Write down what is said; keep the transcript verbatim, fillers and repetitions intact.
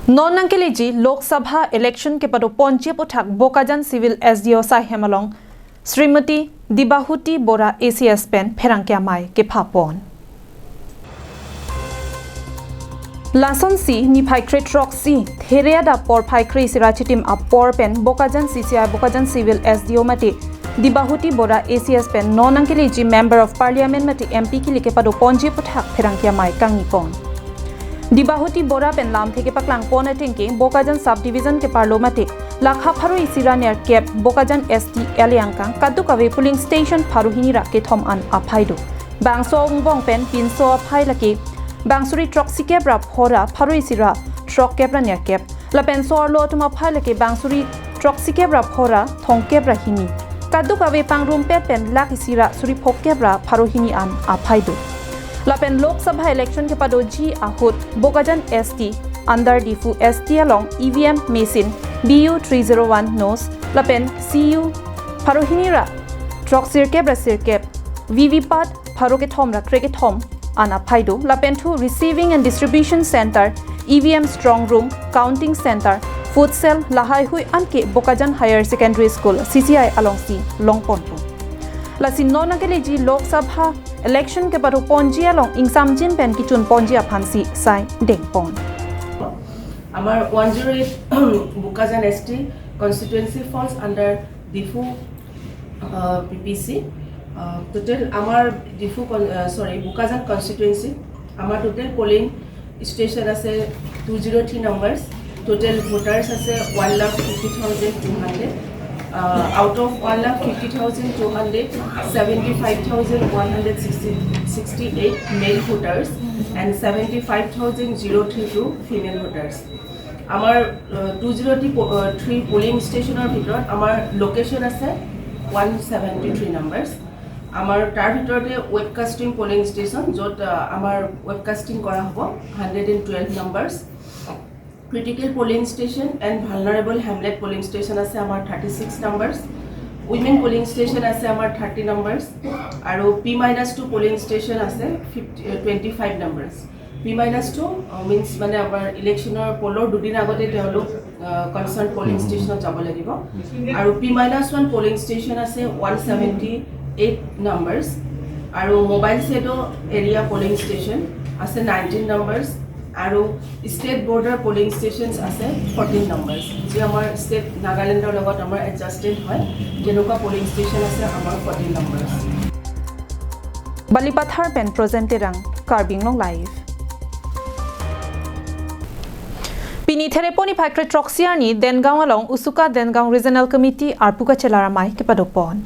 Non nangkeleji Lok Sabha election kepado ponji aphuthak Bokajan Civil S D O saihem along Srimati Dibahuti Bora A C S pen pherangke amei kepha pon. Lasonsi niphai kre throksi, there adap porphai kre isi ra chitim apor pen Bokajan C C I Bokajan Civil S D O mate Dibahuti Bora A C S pen non nangkeleji Member of Parliament mate M P kili kepado ponji aphuthak pherangke amei kangni pon. Dibahuti Bora pen lamthe kepaklang pon atengke Bokajan Subdivision keparlo mate lakha pharo isi ra nerkep Bokajan S T L A angkang kadokave polling station pharo hini ra kethom an aphai do. Bangso angbong pen pinso aphai lake bang suri throksikep ra phora pharo isi ra throkkep ra nerkep. Lapen so-arlo atum aphai lake bang suri throksikep ra phora thomkep ra hini. Kadokave pangrumpet pen lakh isi ra suri phokep ra pharo hini an aphai do. Lapen Lok Sabha election kepadoji ahut Bokajan S T under Diphu S T along E V M machine B U three zero one nos lapen C U pharo hini ra throksirkep ra sirkep, V V P A T pharo kethom ra kre kethom an aphai do. Lapen thu receiving and distribution center, E V M strong room, counting center, food cell lahaihui anke Bokajan Higher Secondary School C C I alongsi long ponpo. Lasi non nangkeleji Lok Sabha election kepado ponji along ingsamjin pen kechun ponji aphansi sai deng pon. আমাৰ one zero' eight Bokajan S T constituency falls under Diphu P P C. Total আমাৰ ডিফু চৰি Bokajan constituency আমাৰ total polling station আছে two zero' three numbers. Total voters আছে one lakh fifty thousand two hundred. Out of one lakh fifty thousand two hundred, seventy five thousand one hundred sixty eight male voters and seventy five thousand zero three two female voters. আমাৰ two zero' three polling ষ্টেচনৰ ভিতৰত আমাৰ লোকেশ্যন আছে one seventy three numbers. আমাৰ তাৰ ভিতৰতে web casting polling station, য'ত আহ, আমাৰ ৱেব কাষ্টিং কৰা হ'ব hundred and twelve numbers. Critical polling station and vulnerable hamlet polling station আছে আমাৰ thirty six numbers. Women polling station আছে আমাৰ থাৰ্টি নাম্বাৰ্ছ। আৰু P minus two polling station আছে fifty twenty five numbers. P minus two means মানে আমাৰ ইলেকশ্যনৰ পলৰ দুদিন আগতে তেওঁলোক কনচাৰ্ণ পলিং ষ্টেচনত যাব লাগিব। আৰু P minus one polling station আছে ওৱান ছেভেণ্টি এইট নাম্বাৰ্ছ। আৰু mobile shadow area polling station আছে নাইনটিন নাম্বাৰ্ছ। আৰু ষ্টেট বৰ্ডাৰ পলিং ষ্টেচনছ আছে ফৰ্টিন নাম্বাৰ্ছ, যি আমাৰ ষ্টেট নাগালেণ্ডৰ লগত আমাৰ এডজাষ্টেড হয়, তেনেকুৱা পলিং ষ্টেচন আছে আমাৰ fourteen numbers. Balipathar pen Projen Terang, Karbi Anglong Live. Pini Therepo niphai kre throksi arni Dengaon along Usuka Dengaon Regional Committee arpu kachelar amei kepado pon.